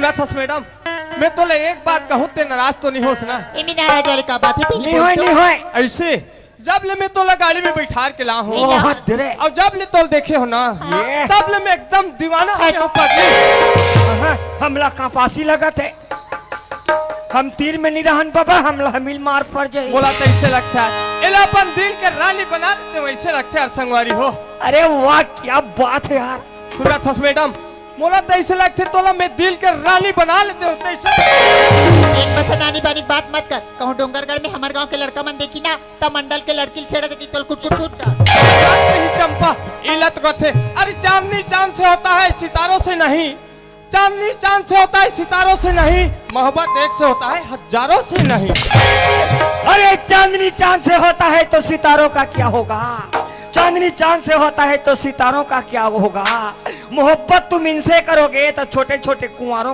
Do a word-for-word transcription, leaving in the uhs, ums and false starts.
बात हस मैडम, मैं तोला एक बात कहूँ, ते नाराज तो नहीं होस ना? एमे नाराज वाली का बात हे? पहले नहीं बोल होय, तो। नहीं होय। ऐसे जब ले मैं तोला गाड़ी में बैठार के ला हूँ, नहीं ला। बहुत रे। और जब ले तोला देखे हो ना, ये। तब ले मैं एकदम दीवाना हो गया हूँ पगली। हाँ, हमला कापासी लगत हे। हम तीर में नहीं रहन बाबा, हमला हमील मार पड़ जाही। मोला तो ऐसे लगता है, एला अपन दिल के रानी बना लेते हो, ऐसे लगता है यार संगवारी हो। अरे वाह, क्या बात है यार। सुनत हस मैडम, मोला तो ऐसे लगते तोला मैं दिल के रानी बना लेते हो, तो ऐसे एक बस नानी बानी बात मत कर। कहूँ डोंगरगढ़ में हमर गांव के लड़का मन देखी ना, त मंडल के लड़की ल छेड़ देती, तोल कुट कुट कुट कर। नहीं चंपा, इलत कथे, अरे चांदनी चांद से होता है, सितारों से नहीं। चांदनी चांद से होता है, सितारों से नहीं। मोहब्बत एक से होता है, हजारों से नहीं। अरे चांदनी चांद से होता है तो सितारों का क्या होगा? चांदनी चांद से होता है तो सितारों का क्या होगा? मोहब्बत तुम इनसे करोगे तो छोटे छोटे कुंवारों